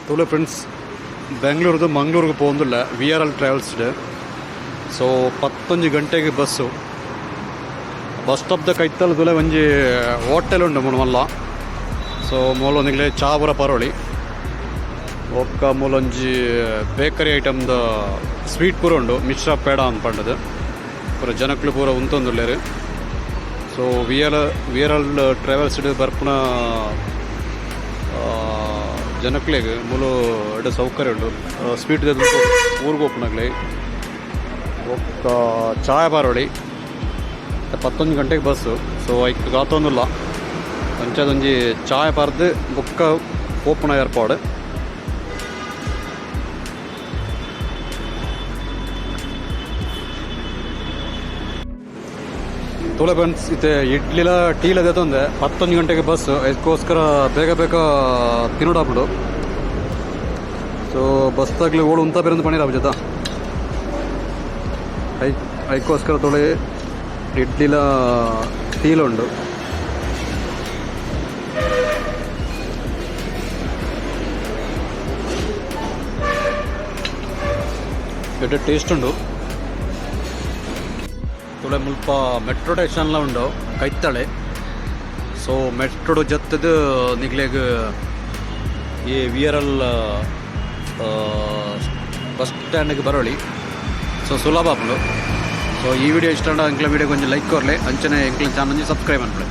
ತೂಲೆ ಫ್ರೆಂಡ್ಸ್, ಬೆಂಗಳೂರ್ದು ಮಂಗಳೂರಿಗೆ ಪೋಂದುಲ್ಲ we are L ಟ್ರಾವೆಲ್ಸ್ಡ್. ಸೊ 11 ಗಂಟೆಗೆ ಬಸ್ಸು. ಬಸ್ ಸ್ಟಾಪ್ದ ಕೈತಲ್ ತೂಲೆ ಒಂಜಿ ಹೋಟೆಲ್ ಉಂಡು ಮೂಲು ಮಲ್ಲ. ಸೊ ಮೂಲು ನಿಕ್ಲೆ ಚಾ ಪೂರ ಪರೋಳಿ. ಬೊಕ್ಕ ಮೂಲೊಂಜಿ ಬೇಕರಿ ಐಟಮ್ದ ಸ್ವೀಟ್ ಪೂರ ಉಂಡು, ಮಿಶ್ರಾ ಪೇಡ ಅಂತ ಪಂಡದು. ಪೂರ ಜನಕ್ಲು ಪೂರ ಉಂತೊಂದುಲ್ಲೆರ್. ಸೊ we are L travels ಬರ್ಪುನ ಜನಕ್ಲೆಗ್ ಮೂಲು ಎಡ್ಡೆ ಸೌಕರ್ಯ ಉಂಡು. ಸ್ವೀಟ್ ಊರಿಗೆ ಪೋಪುನಕ್ಲೆ ಬೊಕ್ಕ ಚಾಯ್ ಪರೋಳಿ. 11 ಗಂಟೆಗೆ ಬಸ್ಸು. ಸೊ ಐಕ್ ಕಾತೊಂದುಲ್ಲ. ಅಂಚಾದೊಂಜಿ ಚಾಯ್ ಪರ್ದು ಬೊಕ್ಕ ಪೋಪುನ ಏರ್ಪಾಡು. ತೂಲೆ ಫ್ರೆಂಡ್ಸ್, ಇತ್ತೆ ಇಡ್ಲಿಲ ಟೀಲ ದೆತೊಂದೆ. 11 ಗಂಟೆಗೆ ಬಸ್, ಅದಕ್ಕೋಸ್ಕರ ಬೇಗ ಬೇಗ ತಿನ್ನೋಡಾಪುಂಡು. ಸೊ ಬಸ್ ತಗ್ಲಿ ಓಳು ಉಂತ ಬೇರೆ ಪಣೀರ ಜೊತೆ. ಐಕ್ಕೋಸ್ಕರ ತೋಳೆ ಇಡ್ಲಿಲ ಟೀಲ ಉಂಡು. ಎಡ್ಡೆ ಟೇಸ್ಟ್ ಉಂಡು. ತುಳೆ ಮುಲ್ಪ ಮೆಟ್ರೋ ಸ್ಟೇಷನ್ಲ ಉಂಡು ಕೈತಳೆ. ಸೊ ಮೆಟ್ರೋಡು ಜತ್ತದು ನಿಗ್ಲೆಗ್ ಈ we are L bus ಸ್ಟ್ಯಾಂಡ್ಗೆ ಬರೋಳಿ. ಸೊ ಸುಲಭ ಆಪುಂಡು. ಸೊ ಈ ವಿಡಿಯೋ ಇಷ್ಟ ಎಂಕ್ಲ ವಿಡಿಯೋ ಕೊಂಚ ಲೈಕ್ ಕೊರ್ಲೆ. ಅಂಚನೆ ಎಂಕ್ಲ ಚಾನಲ್ ಸಬ್ಸ್ಕ್ರೈಬ್ ಅನ್ಪುಲೆ.